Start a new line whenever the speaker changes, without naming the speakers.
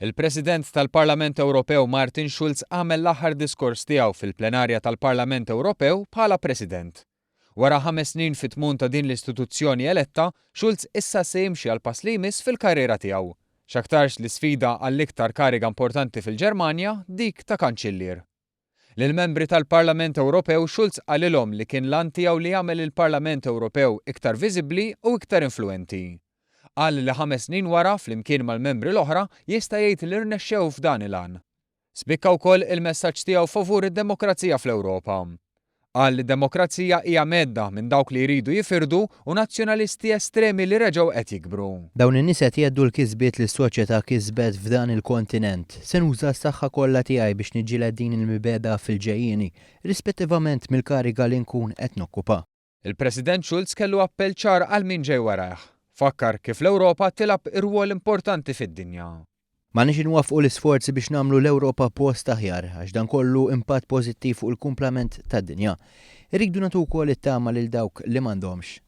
Il-President tal-Parlament Ewropew Martin Schulz għamel l-aħħar diskors tiegħu fil-plenarja tal-Parlament Ewropew bħala President. Wara ħames snin fit-tmun ta' din l-istituzzjoni eletta, Schulz issa se jimxi għall-pass li jmiss fil-karriera tiegħu. X'aktarx l-isfida għall-iktar kariga importanti fil-Ġermanja, dik ta' Kanċillier. Lill-membri tal-Parlament Ewropew Schulz qalilhom li kien l-għan tiegħu li jagħmel il-Parlament Ewropew iktar viżibbli u iktar influwenti. Qal li ħames snin wara, flimkien mal-membri l-oħra, jista' jgħid li rnexxew f'dan il-għan. Spikka wkoll il-messaġġ tiegħu favur id-demokrazija fl-Ewropa. Qal li d-demokrazija hija mhedda minn dawk li jridu jifirdu u nazzjonalisti estremi li reġgħu qed jikbru.
Dawn in-nies qed jheddu l-kisbiet li s-soċjetà kisbet f'dan il-kontinent. Se nuża s-saħħa kollha tiegħi biex niġġieled din il-mibegħda fil-ġejjieni, irrispettivament mill-kariga li nkun qed nokkupa.
Il-President Schulz kellu appell ċar għal min ġej warajh. Fakkar kif l-Ewropa tilgħab irwol importanti fid-dinja.
M'għandniex inwaffqu l-isforzi biex nagħmlu l-Ewropa post aħjar, għax dan kollu impatt pożittiv fuq il-kumplament tad-dinja. Irridu nagħtu wkoll it-tama lil dawk li m'għandhomx.